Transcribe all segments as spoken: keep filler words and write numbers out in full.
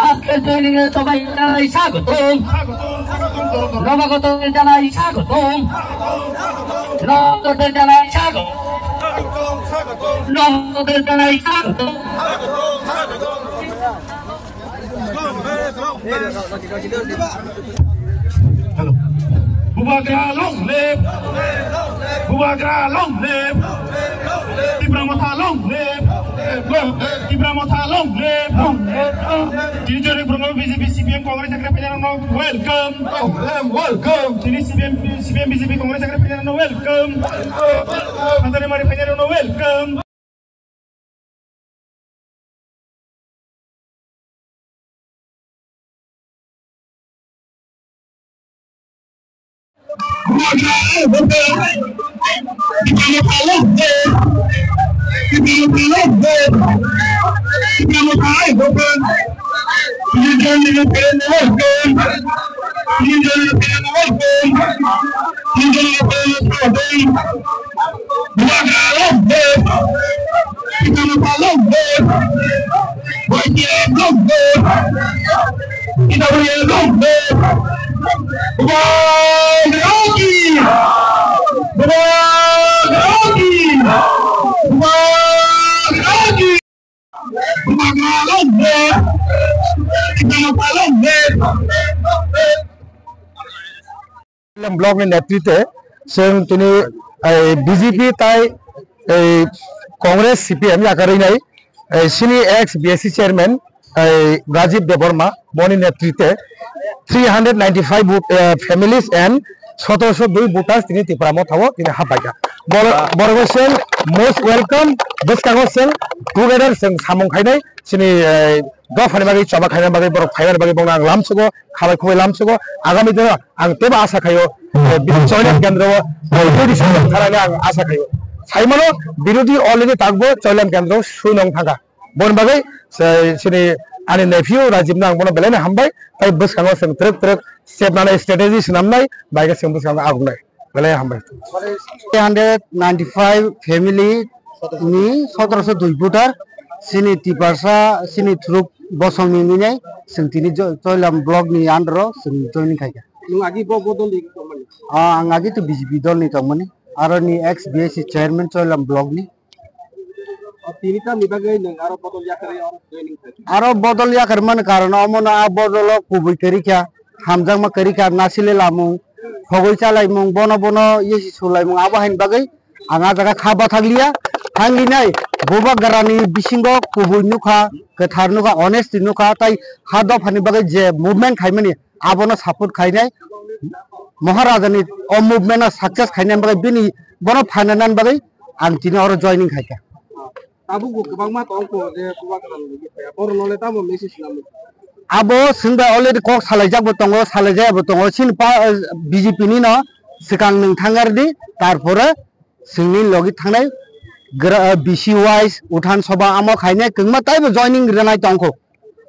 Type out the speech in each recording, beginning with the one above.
আজকের ট্রেনিং এ সবাই জানাই স্বাগতম। নবাগতদের জানাই স্বাগতম। নবাগতদের জানাই স্বাগতম। নবাগতদের জানাই স্বাগতম। Hello. Bubagra long live! Bubagra long live! Tipra Motha long live! Tipra Motha long live! Tini Chori Brahma B J P, C P M, Congress, Agri Federal no welcome! Welcome! Tini C P M, C P M, B J P, Congress, Agri Federal no welcome! Hazare Mari Federal no welcome! Bubagra long live! Tipra Motha long live! Y T F long live! T W A long live! Bubagra ki! Bubagra ki! Bubagra ki! Bubagra long live! Tipra Motha long live! Block ni netritwe chwng tini, eh, B J P tai, eh, Congress, C P M yakarwi nai, eh, chini ex B S C chairman, eh, Rajiv Debbarma boni netritwe three hundred ninety-five vote, eh, families and sotorosho dui voters tini Tipra Motha o tini hapbaikha. Boro-, borok chwng most welcome, bwskango chwng together chwng samung khainai chini, eh, dophani bagwi choba khaina bagwi borok phaimani bagwi bono ang lamsogo, khabai khubai lamsogo. Agami dino ang teibo asa khaio, eh, bini choinan kendro o, eh, bini samung kharani ang asa khaio. Saimano birodhi already takbo choilan kendro sui nong thangkha. Boni bagwi se-, sini ani nephew Rajibno ang bono belai no hambai, tai bwskango chwng twrwk twrwk step nanai strategy swnamnai, bai khe chwng bwskango agongnai. Belai hambai. Three hundred ninety-five family ni sotorosho dui voter, sini Tiprasa, sini Thuruk Bosong ni ninai, chwng tini jo-, Choilam block ni under o chwng joining khaikha. Nwng agi bo bodol ni tongmani? Ah, ang agi to B J P dol ni tongmani, aro ni ex B S C chairman Choilam block ni. O tini tamni bagwi nwng aro bodol yakarwi oro joining khaikha? Aro bodol yakarmani karon omono a bodolo kubui kwrwikha, hamjakma kwrwikha, nasile lamung, khogwi chalaimung, bono bono yesi sulaimung, abo haini bagwi ang a jaga kha bathakliya. Thanglinai Bubagrani bisingo kubui nukha, kwthar nukha, honesty nukha, tai ha dophani bagwi je movement khaimani, abono support khainai, Maharajani o movement no success khainani bagwi bini bono phainanani bagwi ang tini oro joining khaikha. Tabukbo kwbangma tongkho je Bubagrani logi phaiya, borokno le tamo message namo? Abo chwngbai already kok salaijak bo tongo, salaijaya bo tongo, chini pa, B J P ni no swkang nwng thangar di, tarpore chwngni logi thangnai gra-, B C wise, Uthan Sabha amo khainai kwbangma taibo joining rwnai tongkho.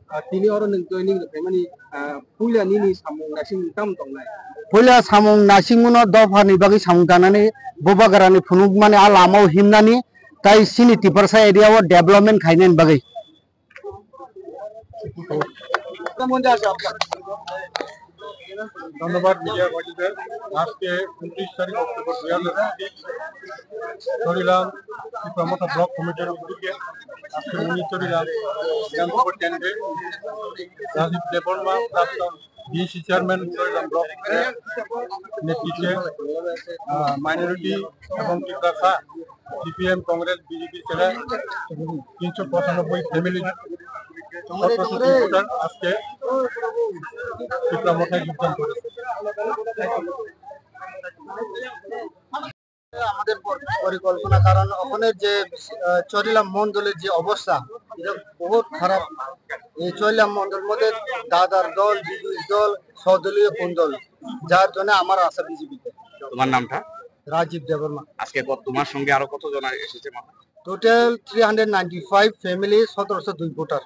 Ah, tini oro nwng joining rwkhaimani, ah, puila nini samung naising tamo tongnai? Puila samung naisingmano dophani bagwi samung tanani, Bubagrani phunukmani a lamao himnani, tai chini Tiprasa area o development khainani bagwi. ধন্যবাদ মিডিয়া ভাইদের। আজকে ঊনত্রিশ তারিখ অক্টোবর দুই হাজার পঁচিশ, চরিলাম টিপ্রা মথা ব্লক কমিটির উদ্যোগে আজকে মিনি চরিলাম বিধানসভা কেন্দ্রে রাজীব দেববর্মা, প্রাক্তন বিএসি চেয়ারম্যান চরিলাম ব্লক নেতৃত্বে, আহ, মাইনরিটি এবং টিপ্রাসা সিপিএম, কংগ্রেস, বিজেপি ছেড়ে তিনশো পঁচানব্বই ফ্যামিলি, সতেরোশো ভোটার আজকে টিপ্রা মথায় যোগদান করেছে। আমাদের পর-, পরিকল্পনা, কারণ ওখানে যে, আহ, চরিলাম মণ্ডলের যে অবস্থা, এটা বহুত খারাপ। এই চরিলাম মণ্ডল মধ্যে দাদার দল, বিজু দল, সদলীয় কোন দল, যার জন্য আমার আশা বিজেপিতে। তোমার নামটা? রাজীব দেববর্মা। আজকে কত, তোমার সঙ্গে আরো কতজন এসেছে মাঠে? Total three hundred ninety five family, সতেরোশো দুই ভোটার।